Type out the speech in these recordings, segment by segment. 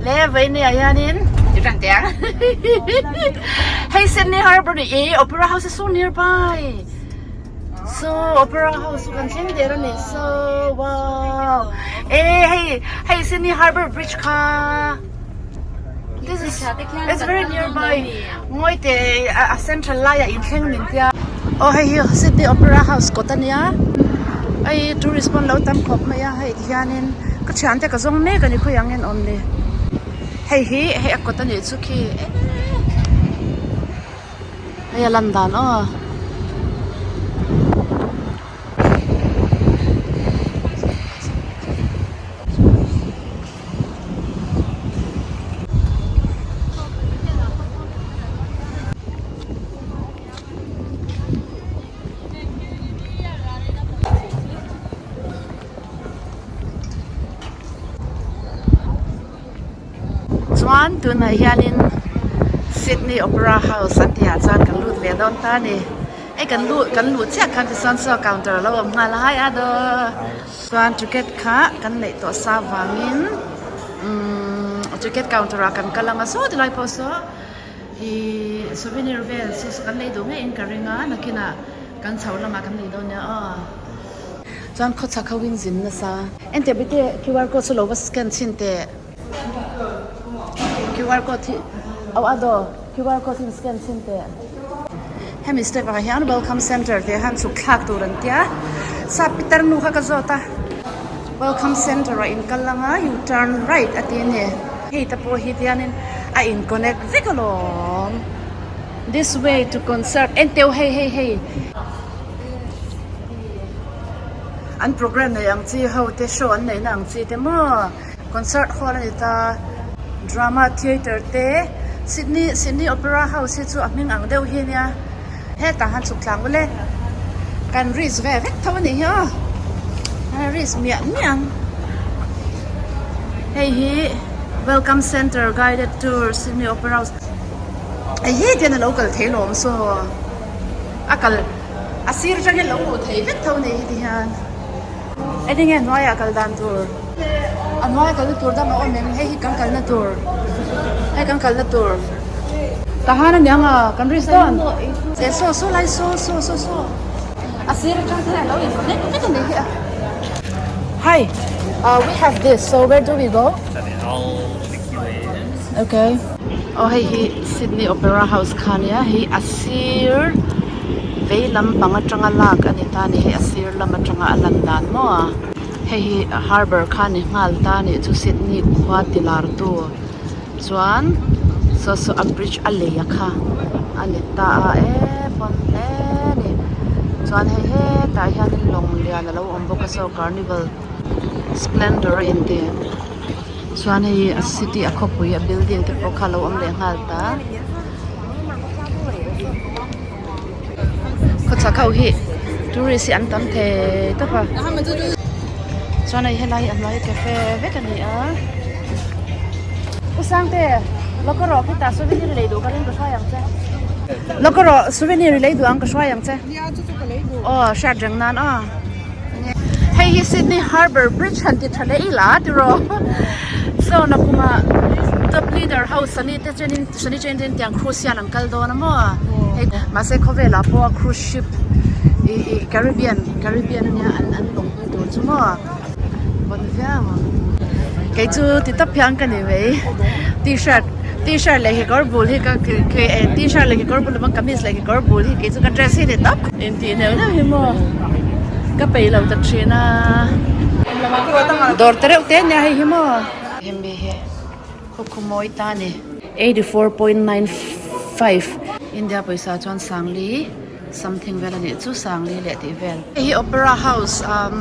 Le vawinia hianin hei Sydney Harbour ni e Opera House is so nearby so Opera House chu kan thleng der a ni so wow e hei hei Sydney Harbour Bridge kha this is it's very nearby ngawi teh a central laiah inthleng min tia aw hei hi Sydney Opera House kawt a nia hei tourist pawh an lo tam khawp mai a hei tihianin ka thiante ka zawng mek a ni khawi ang en awm ni hei hi hei a kawt a nih chu khi hei a lan dan aw. Chuan tunah hianin Sydney Opera House an tihah chuan kan lut ve dawn ta a ni. Hei kan luh kan luh chiah khan tichuan saw counter a lo awm nghal a hai a daw. Chuan ticket kha kan neih tawh sa vangin umm ticket counter ah kan kal ang a saw tilai pawh saw ihh souvenir vel chu kan lei duh ngeiin ka ring a nakinah kan chho lamah kan lei dawn nia aw. Chuan khawchhak ho in zin nasa. Enteh bite QR code chu lo va scan chhin teh. QR code hi aw a daw QR code hi in scan chhin teh. Hemi step ah hian welcome center tih ah hian chhuk thlak tur an tia sap pitar nu kha ka zawt a welcome center ah in kal anga you turn right a ti a ni hei te pawh hi tianin a in connect vek alawm this way to concert enteu hei hei hei an program nei ang chi ho te show an neihna ang chi te maw. Concert hall a ni ta, drama theatre te, Sydney Sydney Opera House hi chu a hming ang deuh hi a nia, hetah han chhuk tlang ule, kan risk ve vek tho a nih hi aw, a risk miah miah ang, hei hi Welcome Centre Guided Tour Sydney Opera House hei hi tian a lo kal thei lawm saw a kal a sir atang hian a lo hmuh thei vek tho a nih hi ti hian. Eng nge hnuaiah kal dan tur? A hnuaia kalna tur dang a awm em? Hei hi kan kalna tur. Hei kan kalna tur. Tahan a niang a, kan risk dawn. E saw saw lai saw saw saw saw. A sir atang te hian a lo in connect vek a nih hi a. Hi, uh, we have this, so where do we go? Okay. Oh, hei hi Sydney Opera House kha nia, hei a sir vei lampang atanga lak a ni ta a ni, hei a sir lam atanga a lan dan maw a, hei hi harbour kha a ni nghal ta a nih chu Sydney khua ti lar tu chuan saw saw a bridge a lei a kha a ni ta a e pawn hle a ni chuan hei hetah hianin lawng lian a lo awm bawk a saw carnival splendor a inti. Chuan hei a city a khawpui a building te pawh kha a lo awm leh nghal ta. Khawchhak ho hi tourist hi an tam thei tawp a. Chuan hei helai hi a hnuai cafe vek a ni a. U Sangte, lo ka rawh khitah souvenir lei duh ka ring ka hruai ang che. Lo ka rawh souvenir lei duh ang ka hruai ang che. Aw hriat reng nan aw. Hei hi Sydney Harbour Bridge han ti tha leh ila tiraw so nakuma top leader ho Sunny te chuanin Sunny chuanin ten tiang cruise hian an kal dawn a maw hei mahse khawvelah pawh cruise ship ih ih Caribbean Caribbean ania an an lawng pui tur chu maw vawn viau ang kei chu ti tawp hian ka ni mai t-shirt t-shirt leh kekawr bul hi ka t-shirt leh kekawr bul lova kamis leh kekawr bul hi kei chu ka dress hi ni tawp. Intih neuh neuh hi maw ka peih lo ta thin a dawr te reuh te ania hei hi maw hemi hi khawkhaw mawi ta a ni 84.95 India pawisa chuan sangli something vel a nih chu sangli leh tih vel hei hi opera house umm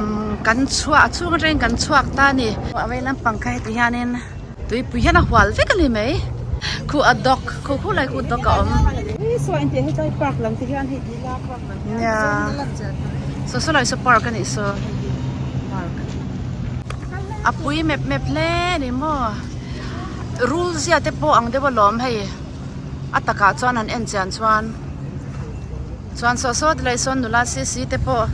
kan chhuah a chhung atangin kan chhuak ta a ni a vei lampang kha heti hianin. Tuipui hian a hual vek a ni mai. Khu a dawk khu khu lai khu dawk a awm. Nia saw saw lai saw park a nih saw hei hi park a pui mep mep hle a ni maw rul zia te pawh ang deuh alawm hei a takah chuan han en chian chuan chuan saw saw ti lai sawn nula si si te pawh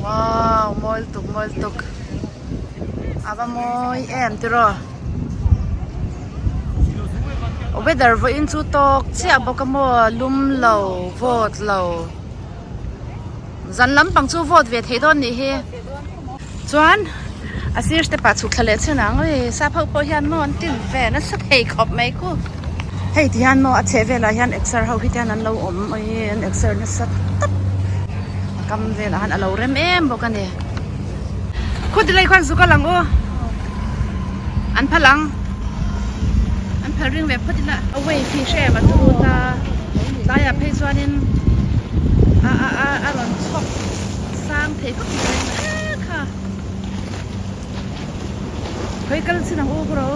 wow mawi lutuk mawi lutuk. A va mawi em tiraw? Weather vawiin chu tawk chiah bawk a maw lum lo vawt lo zan lampang chu vawt ve thei dawn nih hi chuan a sir step ah chhuk thla leh chin ang ui sap ho pawh hian maw an tin ve nasa thei khawp mai khu hei ti hian maw a chheh velah hian exer ho hi te hian an lo awm ui an exer nasa tawp a kam velah hian a lo rem em bawk a ni khuti lei khuan zuk a lang u an phal ang an phal ring ve phawt ila a wave hi hre em a turu ta tlaiah phei chuanin a a a a rawn chhawk sang thei khawp mai e kha khawi kal chin ang u ku ro.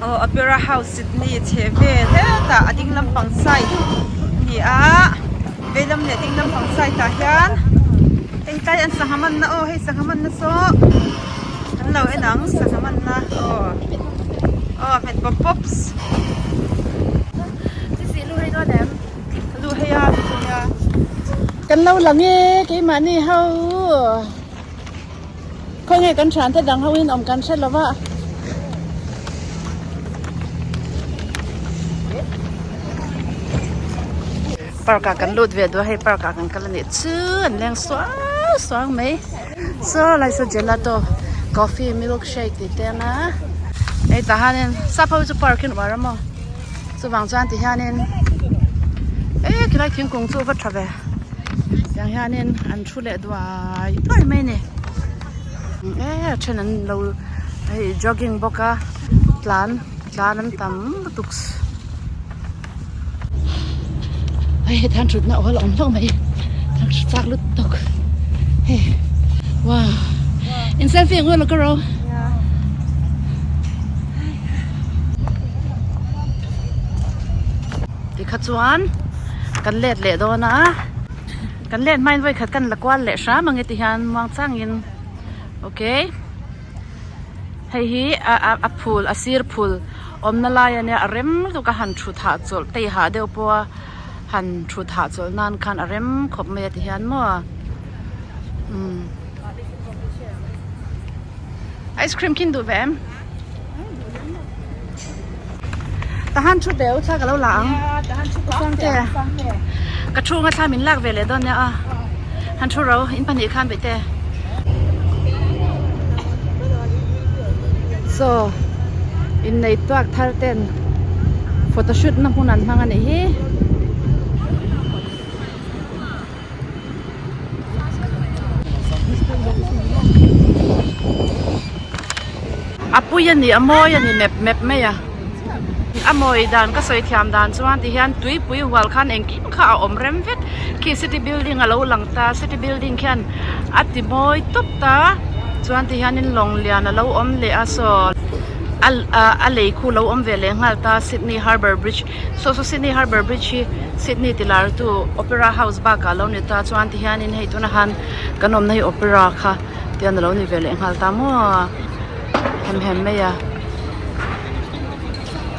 Aw Opera House Sydney chheh vel hetah a ding lampang side a ni a vei lam leh ding lampang side ah hian hei tlai an sangha manna aw hei sangha manna saw an lo en ang sangha manna aw aw hmet pawp pawps. Lu hei a lu hei a. Kan lo lang e keimahni ho khawi nge kan thiante dang ho in awm kan hre lo va. Park ah kan lut ve duh a hei park ah kan kal a nih chu an leng suau suau mai saw lai saw gelato coffee milk shake tih te ang a hei tah hianin sap ho chu park hi an uar a maw. Chuvang chuan ti hianin eh khilai thingkung chu va tha ve tiang hianin an thu leh duai duai mai a ni eh a then an lo hei jogging bawk a tlan tlan an tam lutuk hei heti hian thutna awl a awm hlauh mai thang hre chak lutuk hei wow in selfie ang ula ka ro. Tikha chuan kan let leh dawn a kan let hmain vawi khat kan la kual leh hram ang e ti hian muang changin okay hei hi a a a phul a sir phul awmna lai ania a rem lutuk a han thut hahchawlh tei hah deuh pawh a han thut hahchawlh nan khan a rem khawp mai a ti hian maw umm. Ice cream khin duh ve em? Tahan thu beu thla ka lo la ang. Sangte. Ka thu nga thla min lak ve leh dawn nia a. Han thu ro in pahnih khan beih te. So innei tuak thar ten photoshoot na hmun an hmang a nih hi. A pui a ni a mawi a ni mep mep mai a a mawi dan ka sawi thiam dan chuan ti hian tuipui hual khan engkim kha a awm rem vek khi city building a lo lang ta city building khian a ti mawi tawp ta chuan ti hianin lawng lian a lo awm leh a saw a lei khu lo awm ve leh nghal ta Sydney harbour bridge. Saw saw Sydney Harbour Bridge hi Sydney ti lar tu Opera House bakah alo ni ta chuan ti hianin hei tunah han kan awmna hi Opera kha tian alo ni ve leh nghal ta maw hem hem mai a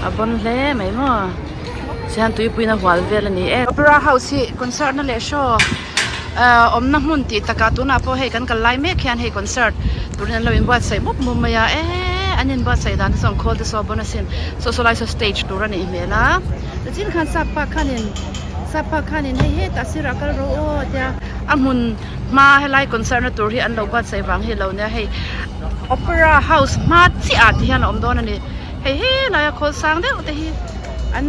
a bawn hle mai maw tihian tuipuiin a hual vel a ni e. Opera House hi concert na leh show ah awmna hmun tih takah tunah pawh hei kan kal lai mek hian hei concert turin an lo inbuatsaih mup mup mai a eee an inbuatsaih dan te chuan khawl te saw a bawn asin saw saw lai saw stage tur a nih hmel a nichin khan sap pa khanin sap pa khanin hei hetah sirah kal rawh aw a tia a hmun hma helai concert na tur hi an lo buatsaih vang hi a lo nia hei opera house hma chiah ah te hian a awm dawn a ni hei helai a khawl sang deuh te hi an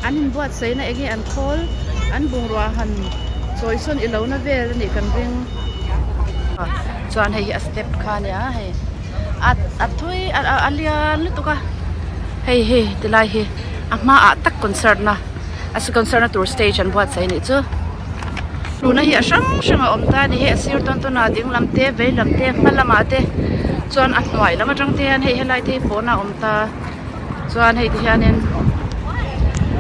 an inbuatsaih na enge an khawl an bungrua han chawi sawn ilo na vel anih kan ring chuan hei hi a step kha ania hei a a thui a a lian lutuk a hei hei tilai hi a hmaah tak concert na a concert na tur stage an buatsaih anih chu tuna hi a hrang hrang a awm ta a ni hei a sir tawn tawn ah ding lam te vei lam te hma lamah te chuan a hnuai lam atang te hian hei helai te hi pawnah a awm ta. Chuan hei ti hianin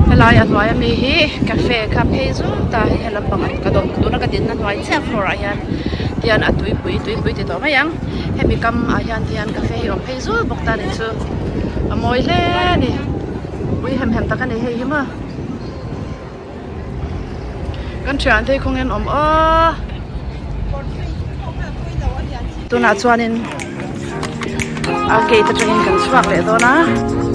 Helai a hnuai ami hi cafe kha phei zut a hei lampang ka dawm tuna ka dinna hnuai chiah floor ah hian tian a tuipui tuipui ti tawh mai ang hemi kam ah hian tian cafe hi a awm phei zut bawk ta a nih chu a mawi hle a ni pui hem hem tak a ni hei hi maw kan thian te hi khawnge an awm aw tunah chuanin a gate atangin kan chhuak leh dawn a.